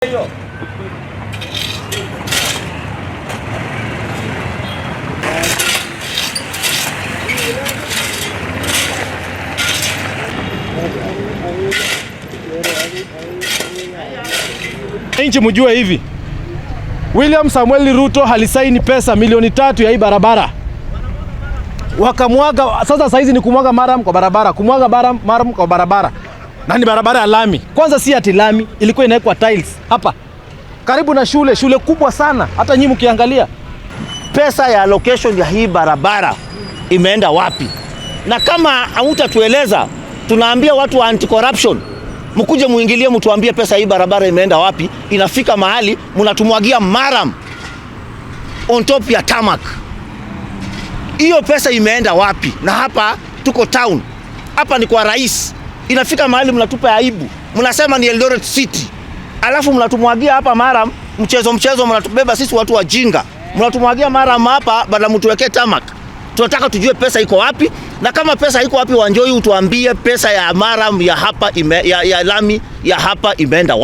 Hiyo. Nchi mjue hivi, William Samuel Ruto alisaini pesa milioni 3 ya hii barabara wakamwaga. Sasa saizi ni kumwaga murram kwa barabara, kumwaga murram kwa barabara, na ni barabara ya lami. Kwanza si ati lami, ilikuwa inawekwa tiles hapa karibu na shule, shule kubwa sana, hata nyinyi mkiangalia. Pesa ya allocation ya hii barabara imeenda wapi? Na kama hamutatueleza, tunaambia watu wa anti corruption mkuje muingilie, mtuambie pesa hii barabara imeenda wapi. Inafika mahali mnatumwagia murram on top ya tarmac. Hiyo pesa imeenda wapi? Na hapa tuko town, hapa ni kwa rais. Inafika mahali mnatupa aibu, mnasema ni Eldoret City, alafu mnatumwagia hapa murram, mchezo mchezo, mnatubeba sisi watu wajinga, mnatumwagia murram hapa badala mtuwekee tarmac. Tunataka tujue pesa iko wapi, na kama pesa iko wapi, Wanjohi utuambie pesa ya murram ya hapa ya lami ya hapa imeenda wapi.